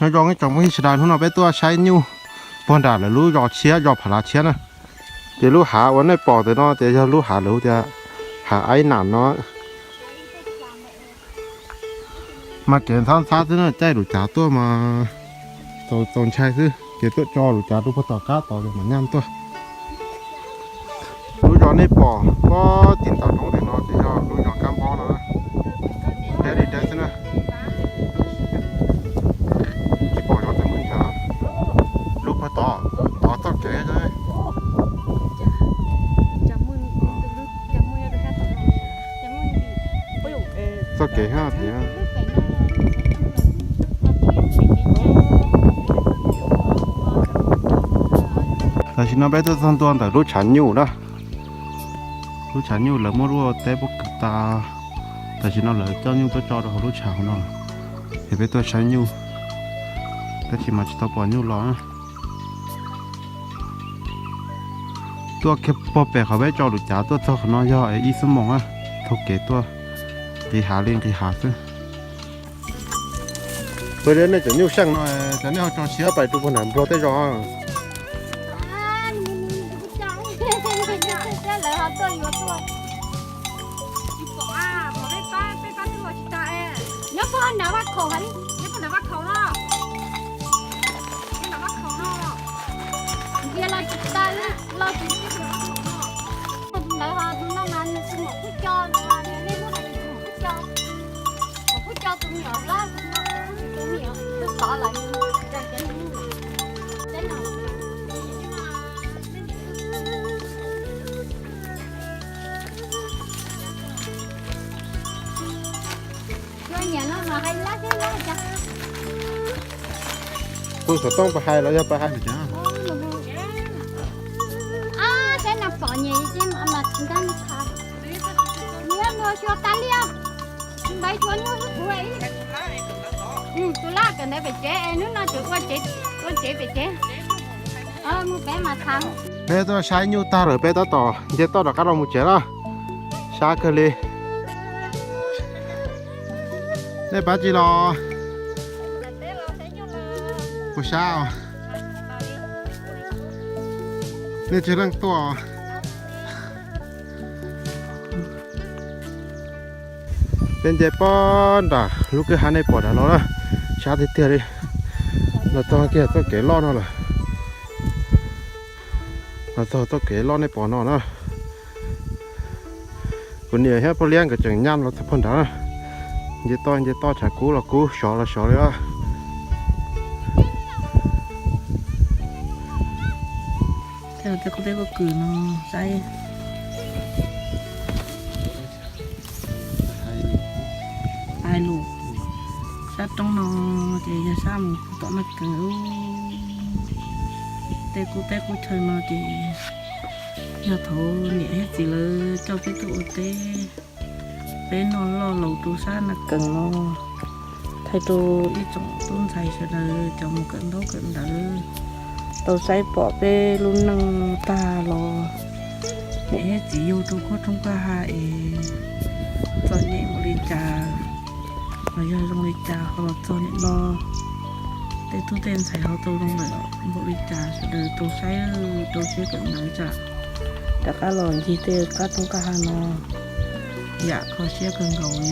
Nyob zoo ib tsoom phooj ywg sawv daws, hnub no peb tuaj saib nyuj puag nram lawv lub zos tshiab, zos Phav Lav tshiab na. Ces lub hav uas nej pom ntawm no ces yog lub hav lawv hu tias hav Aib Nam no. Mas kev ntxhab ntxhab xwb na, caij lub cav tuaj mas txaus ntshai xwb, ces tuaj tso lub cav rau puag tom qab tod mam nyaj tuaj. Lub zos nej pom pob tim ntawm roob ntawm no ces yog lub zos Kab Npob no. Deb li deb xwb na. Tsis pom zos txawm muaj ntshav. Lub puag tod, tod txoj kev. Txoj kev hab tias tam sim no peb tuaj txog ntua ntawm lub tshav nyuj na. Lub tshav nyuj lawv muab lub teb puab kwv tas. Tam sim no lawv coj nyuj tuaj tso rau hauv lub tshav hauv no, es peb tuaj saib nyuj, tab sis mas tsis tau pom nyuj los na. Tuaj kiag puag pem qhov peb tso lub cav tuaj txog qhov no yog ib xuab moos na, taug kev tuaj nqis hav li nqis hav xwb. Peb nej cov nyuj seej no, cov nej ho tso siab pais rau puag nram Nplog tej zos. Nyob puag nram Vaj Khaum, nyob puag nram Vaj Khaum no. Ntsia los tsis tau, los tsis ntawd ho tus no mas nws tsis muaj kuj co, nej muab hais tias tsis muaj kuj co, muaj kuj co tus me nyuam hlob, tus me nyuam tus tod lawm. Kuv xov tooj pab hais los yog pab hais pem cov? Saib no pom nyem ces mas nkag nws qhov. Nws yuav luag xyuas tas li os. Npaiv tshuav nyuj xwb kuv. Tus lab kawm ntawv pem tsev, hnub no tseem ua tsev pem tsev. Mus pem mas thav. Peb tuaj saib nyuj tag lawm peb tab tom nce toj rov qab los mus tsev lawm. Sab kawg li. Nej pab tsis los? Puas sab os? Nej tsawg leej tuaj? Peb nce pob nram lub kwj ha nej pom nram no na, sab tiag tiag li. Los txog kiag txoj kev loj no lawm. Los txog txoj kev loj nej pom no na. Kuv niam thiab pog Liab nkawd tseem nyaj los txog puag nrad na. Nce toj nce toj tshav kub los kub, sov los sov li os. Tej qub teb qub kws no saib. Hais lus, sab roob no ces yog sab mus tom Naj Kees. Tej qub teb qub chaw no ces yog thaum niam thiab txiv lawv coj peb tuaj ua teb, peb noj loj laus rau sab Naj Kees no. Thaij rau ib tsoom tub ntxhais sawv daws cov mus kawm ntaub kawm ntawv tau saib pom peb lub neej tag los, niam thiab txiv yug rau qhov rooj qab ha es txom nyem npaum li cas, los yog zoo li cas ho los txog niam no. Tej tub tej ntxhais ho tau zoo lawm npaum li cas sawv daws tau saib, tau siab kawm ntawv tsam rov qab los ncig tej qab rooj qab ha no yam kho siab kawg nkaus li.